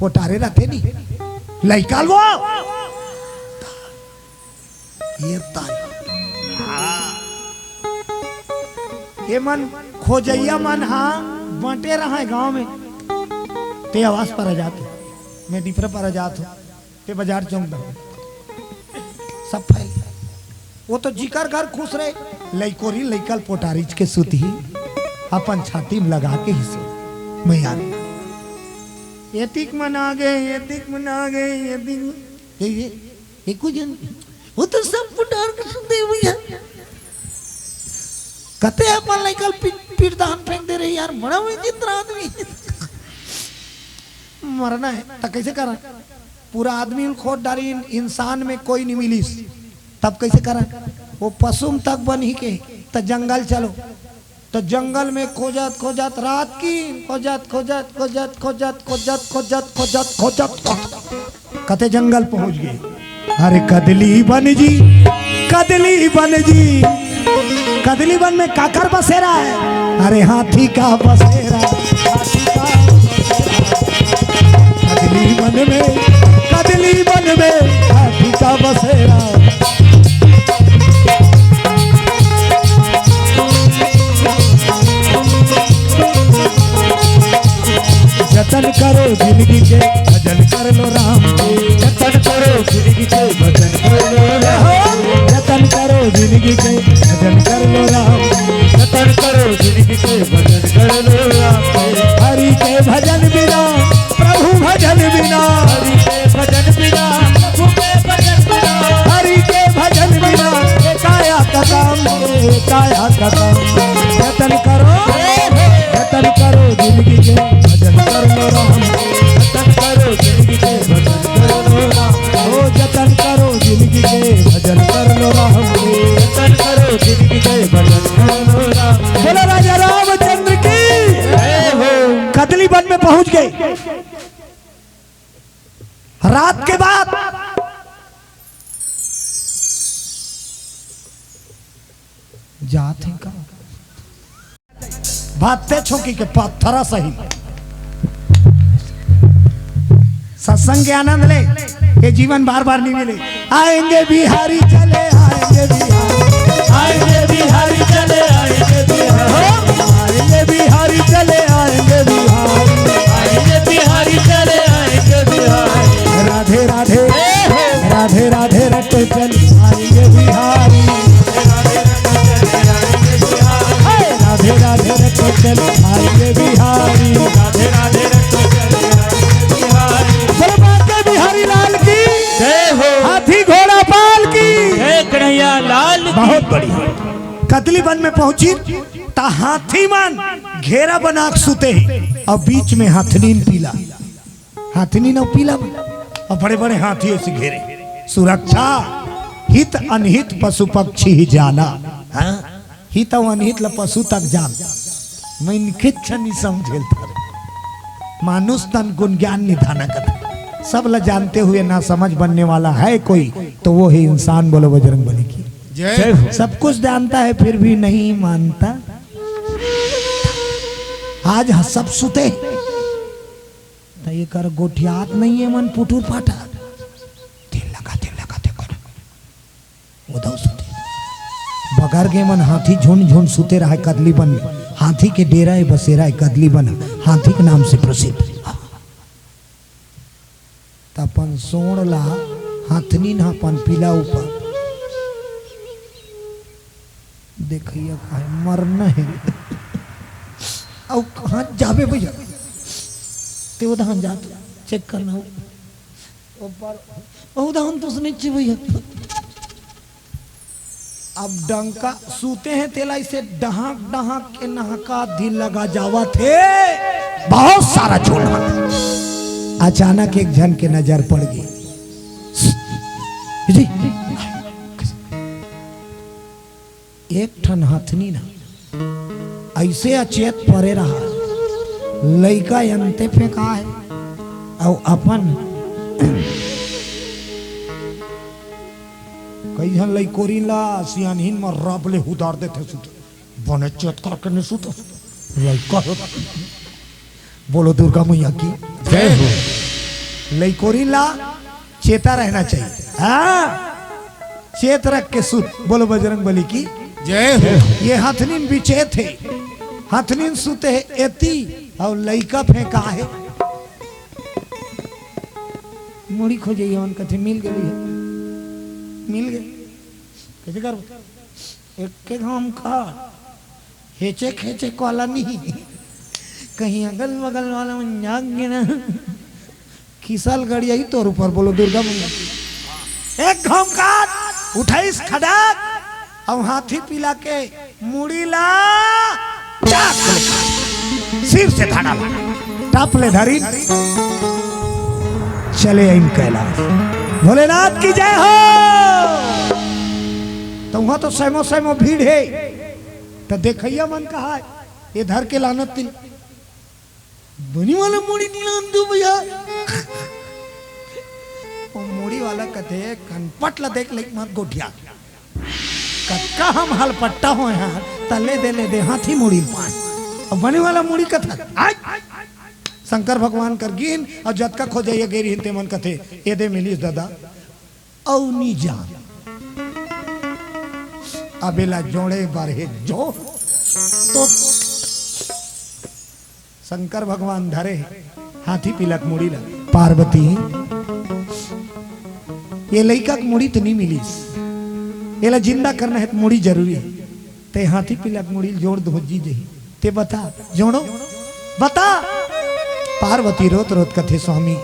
पोटारे रथे नी। लइका ल वो। ये ताई। हाँ। ये मन खोजइया मन हा बंटे रहा है गांव में। ते आवास पर आ जाते। मैं डिफरे पर आ जात हूँ। ते बाजार चौक दहो। सब फैल गया। वो तो जिकर घर खुश रहे, लइकोरी लइका ल पोटारिच के सुतही, अपन छाती में लगा के ही सो। मैं यार, एतिक मन आ गए, एतिक मन आ गए, एतिक, ये, ये, एको झन, वो तो सब पोटार के सुते भैया। कते अपन लइका ल पी-, पीठ दहान फेंक दे रही यार, बड़ा विचित्र आदमी। मरना है, त कैसे करा? पूरा आदमी ल खोद डारिन, इंसान में कोई नहीं मिलिस, तब कैसे करा? वो पशु म तक बन ही के, त जंगल चलो। त जंगल में खोजत, खोजत, रात की खोजत, खोजत, कते जंगल पहुंच गए। अरे कदली बन जी, कदली बन जी, कदली बन में काकर बसेरा है? अरे हाथी का बसेरा, हाथी का बसेरा। कदली बन में, कदली बन में हाथी का बसेरा। जतन करो जिंदगी के, भजन कर लो राम के। जतन करो जिंदगी के, भजन कर लो राम के। जतन करो जिंदगी के, भजन कर लो राम के। जतन करो जिंदगी के, भजन कर लो राम के। हरि के भजन बिना, प्रभु भजन बिना। हरि के भजन बिना, प्रभु के भजन बिना। हरि के भजन बिना, ए काया का काम, ए काया का काम। जतन करो, जतन करो जिंदगी के, भजन कर लो राम। जतन करो जिंदगी के, भजन कर लो राम। ओ जतन करो जिंदगी के, भजन कर लो राम। जतन करो जिंदगी के, भजन कर लो राम। बोलो राजा रामचंद्र की। जय हो। कदली वन में पहुंच गए। रात के बाद जात हे का? भाते छोंकी के पत्थरा सही। सत्संग के आनंद ले, ये जीवन बार बार नहीं मिले। आएंगे बिहारी चले आएंगे बिहारी, आएंगे बिहारी चले आएंगे बिहारी, आएंगे बिहारी चले आएंगे बिहारी, आएंगे बिहारी चले आएंगे बिहारी। राधे राधे, राधे राधे रट चल आएंगे बिहारी। राधे राधे रट चल आएंगे बिहारी। राधे राधे रट चल आएंगे बिहारी। बोलो बांके बिहारी लाल की। जय हो। हाथी घोड़ा पाल की। जय कन्हैया लाल की। बहुत बढ़िया। कदली बन में पहुंची त हाथी मन घेरा बना के सुते हे और बीच में हथनीन पीला, हथनीन अउ पीला मन अउ बड़े बड़े हाथी उसे घेरे। सुरक्षा हित अनहित पशु पक्षी ही जाला। हाँ? हित अउ अनहित ला पशु तक जान। मैं इनके अच्छा नहीं समझेल थारे। मानुष तन गुण ज्ञान निधाना कथा। सब ला जानते हुए ना समझ बनने वाला है कोई, तो वो है इंसान। बोलो बजरंग बली की। जय हो। सब कुछ जानता है फिर भी नहीं मानता। आज ह-, सब सुते त एकर गोठियात नहीं है मन पुटुर पाटा। तेल लगा, तेल लगा, देखो ना। उधव सुते। बगर के मन हाथी झुंड झुंड सुते रहा कदली बन में। हाथी के डेरा है बसेरा है कदली बन, हाथी के नाम से प्रसिद्ध। त अपन सोंड़ ला हथनीन ह अपन पीला ऊपर देखइया काहे मरना हे। अउ कहाँ जाबे भैया? ते उधान जा तो चेक करना हो। ऊपर उधान तो सुने ची भैया। अब डंका सुते हे तेला इसे डहाक डहाक के नहका दिल लगा जावत हे। बहुत सारा झोला। अचानक एक झन के नजर पड़ गे। जी, एक ठन हथनीन अइसे अचेत परे रहा, लइका अंते फेंका हे, अउ अपन कई झन लइकोरिन ला सियानहिन म रब ले हुदार देथे सुत। बने चेत करके नहीं सुत। लइका हो। बोलो दुर्गा मैया की। जय हो। लइकोरिन ला चेता रहना चाहिए। हाँ, चेत रख के सुत। बोलो बजरंग बली की। जय हो। ये हथनीन बिचेत हे, हथनीन सुते हे एती, अउ लइका फेंका हे। मुड़ी खोजे, ये मन कथे, "मिल गे भैया, मिल गे।" कइसे करबो? एक एक हम का हेचेक हेचेक वाला नहीं, कहीं अगल बगल वाला मन जाग गे ना, खिसल गड़ियाही तोर ऊपर। बोलो दुर्गा मैया। एक घमकात उठाइस खड़ग, अउ हाथी पीला के मुड़ी ला चाक ले, सिर से धड़ा ला, टप ले धरी, चले आइन कैलाश। भोलेनाथ की जय हो। त उहाँ तो सैमो सैमो भीड़ हे, त देखइया मन कहा, "ये धर के लानत तिन।" बनी वाला मुड़ी नी लान दू भैया। वो मुड़ी वाला कथे, "कनपट ला देख ले, मत गोठिया। कतका हम हलपट्टा होय हन, त ले दे, ले दे, हाथी मुड़ी पाए।" अब बनी वाला मुड़ी कथा, आय! शंकर भगवान कर गिन, अउ जतका खोजइया गे रिहिन, ते मन कथे, "ए दे मिलिस दादा।" अउ नी जान। अब एला जोड़े बर हे जोड़। तो शंकर भगवान धरे हे हाथी पीला के मुड़ी ला। पार्वती, ये लइका के मुड़ी तो नी मिलिस, एला जिंदा करना हे तो मुड़ी जरूरी हे। ते हाथी पीला के मुड़ी ल जोड़ धोजी जही। ते बता, जोड़ो, बता। पार्वती रोत रोत कथे, "स्वामी,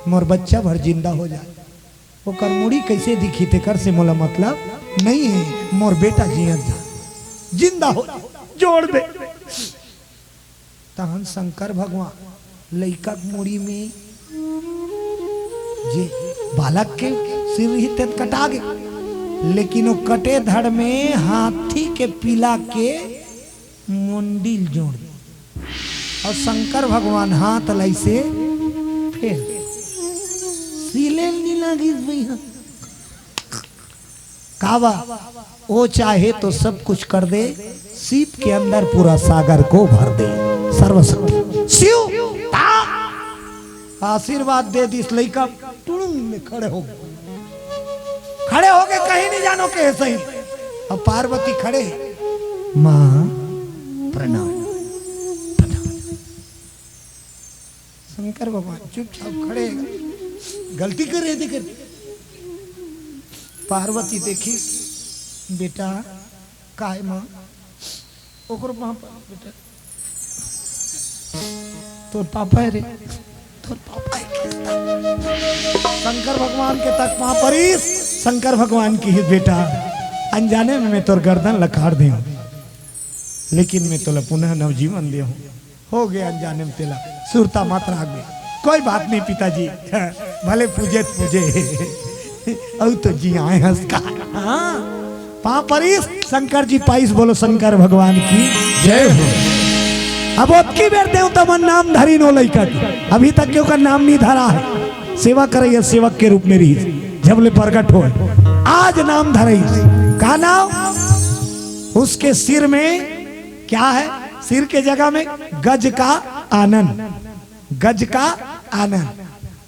मोर बच्चा भर जिंदा हो जाए।" ओकर मुड़ी कइसे दिखही, तेकर से मोला मतलब नइ हे, मोर बेटा जियत जा, जिंदा हो, जोड़ दे। तहन शंकर भगवान लइका के मुड़ी में जे बालक के सिर रही, तेत कटा गे, लेकिन वो कटे धड़ में हाथी के पीला के मुंडी ल जोड़ दे। अउ शंकर भगवान हाथ ल अइसे फेर दे। सिले ल नी लागिस भैया। कावा, वो चाहे तो सब कुछ कर दे, सीप के अंदर पूरा सागर को भर दे। सर्वशक्ति शिव ता आशीर्वाद दे दिस। लइका टुड़ुंग में खड़े हो गए, खड़े हो गए, कहीं नहीं जानो के सही। अब पार्वती खड़े, माँ प्रणाम, प्रणाम। शंकर भगवान चुपचाप खड़े, गलती कर रहे थे कर। पार्वती देखी, बेटा, काय माँ? ओकरो माँ पर, बेटा, तोर पापा है रे, तोर पापा है। शंकर भगवान के तक पाँव परीस, शंकर भगवान की ही, बेटा, अनजाने में मैं तोर गर्दन लखाड़ दे हूँ, लेकिन मैं तोला पुनः नवजीवन दे हूँ। हो गए अनजाने में तेला, सुरता मात्रा आ गई। कोई बात नहीं पिताजी, भले पूजे तो पूजे, अउ तो जी आए हंस का। हाँ, पाँव परीस, शंकर जी पाइस, बोलो शंकर भगवान की जय हो। अब ओतकी बेर देवता मन नाम धरी नो लइका के, अभी तक के ओकर नाम नहीं धरा है। सेवा करैया सेवक के रूप में रही, जब ले प्रकट हो, आज नाम धरई। का नाम? उसके सिर में क्या है? सिर के जगह में गज का आनन, गज का आनन।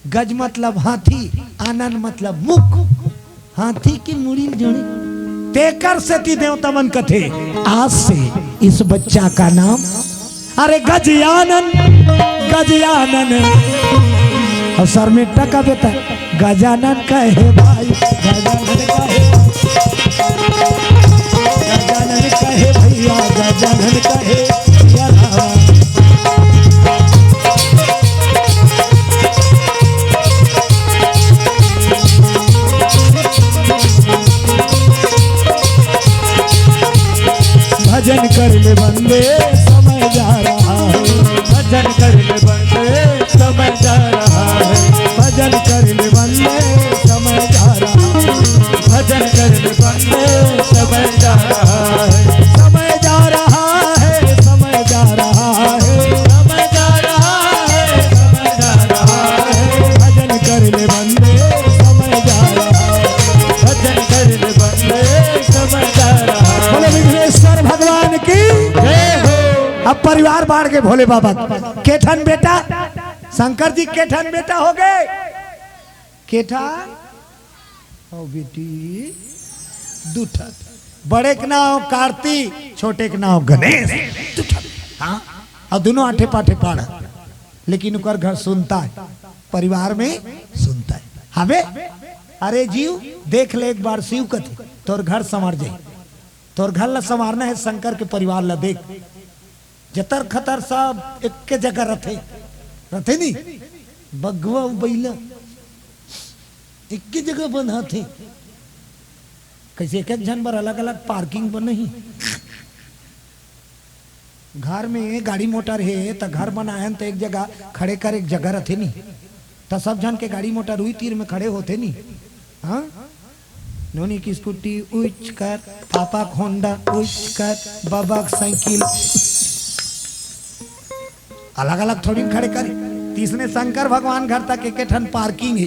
गज मतलब हाथी, आनन मतलब मुख। हाथी की मुड़ी जोड़ी। तेकर सेती देवता मन कथे, आज से इस बच्चा का नाम, अरे गजानन, गजानन। और सर में टका बेटा, गजानन कहे भाई, गजानन कहे, गजानन कहे भैया, गजानन कहे भैया रावा। भजन कर ले बंदे, समय जा रहा है। भजन कर ले बंदे, समय जा रहा है। भजन कर ले बंदे, समय जा रहा है। भजन कर ले बंदे, समय जा रहा है। समय जा रहा है, समय जा रहा है। समय जा रहा है, समय जा रहा है। भजन कर ले बंदे, समय जा रहा है। भजन कर ले बंदे, समय जा रहा है। बोलो विघ्नेश्वर भगवान की जय हो। अब परिवार बांट के भोले बाबा के। केठन बेटा, शंकर जी केठन बेटा हो गए। केठन हो बेटी, दू ठन। बड़े के नाव कार्तिक, छोटे के नाव गणेश। दू ठन। हाँ, अउ दोनों आठे पाठे पाड़, लेकिन ओकर घर सुनता है, परिवार में सुनता है। हवे, अरे जीव, देख ले एक बार शिव कथे, तोर घर संवर जाई। तोर घर ला संवारना है, शंकर के परिवार ला देख। जतर खतर सब एक के जगह रथे, रथे नी। बघवा अउ बइला एक के जगह बंधाथे। कैसे एक एक झन बर अलग अलग पार्किंग बनही। घर में गाड़ी मोटर हे त घर बनायन त एक जगह खड़े कर एक जगह रथे नी। त सब झन के गाड़ी मोटर उही तीर में खड़े होथे नी। हाँ, नोनी की स्कूटी उच कर, पापा के होंडा उच कर, बाबा के साइकिल अलग अलग थोड़ी खड़े करे। तीसने शंकर भगवान घर तक एक ठन पार्किंग है।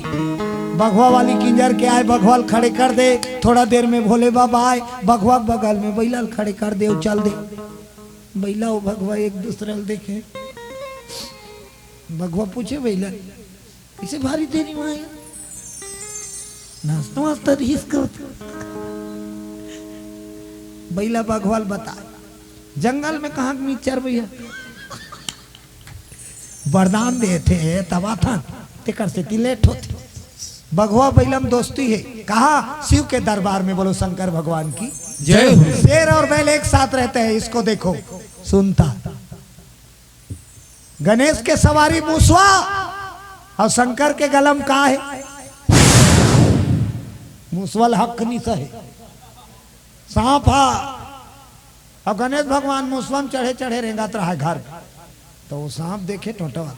बघवा वाली किंजर के आए, बघवा ल खड़े कर दे, थोड़ा देर में भोले बाबा आए, बघवा के बगल में बैला ल खड़े कर दे, चल दे। बैला अउ बघवा एक दूसरा ल देखे। बघवा पूछे बैला, "कैसे भारी देरी में आया? नाश्ता वास्ता रहिस का?" बैला बघवा ल बता, "जंगल में कहाँ के मिक्सचर भैया?" वरदान देथे तब आथन, तेकर सेती लेट होथे। बघवा बैला म दोस्ती है, कहा शिव के दरबार में, बोलो शंकर भगवान की जय हो। शेर और बैल एक साथ रहते हैं, इसको देखो, सुनता। गणेश के सवारी मुसवा अउ शंकर के गला म का हे? मुसवा ल हक नइ सहे, सांप हा। अउ गणेश भगवान मुसवा म चढ़े चढ़े रेंगत रहा घर, त ओ सांप देखे टोंटवा,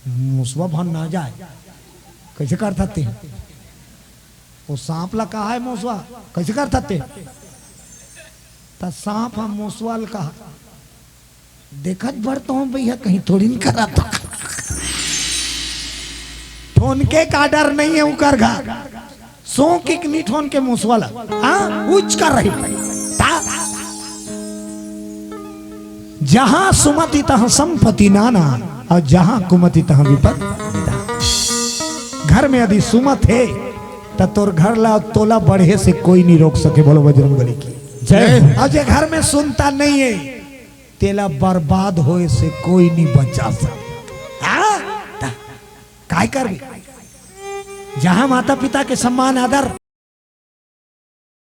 मुसवा भन ना जाए, कैसे करथस ते? ओ सांप ला कहा हे मुसवा, कैसे करथस ते? त सांप ह मुसवा ल कहा, "देखत भर तो हंव भैया, कहीं थोड़ी न करत हंव।" ठोनके का डर नहीं है उकर घर। सोंक एक नी ठोन के मुसवा ला, हाँ, उचका रही। ता जहाँ सुमति तहाँ संपत्ति नाना, अउ जहाँ कुमति तहाँ विपद निदान। घर में यदि सुमत हे, त तोर घर ला, तोला बढ़े से कोई नहीं रोक सके। बोलो बजरंग बली की जय। अउ जे घर में सुमता नहीं हे, तेला बर्बाद होए से कोई नहीं बचा सके। हाँ? त काय करबे? जहाँ माता पिता के सम्मान आदर,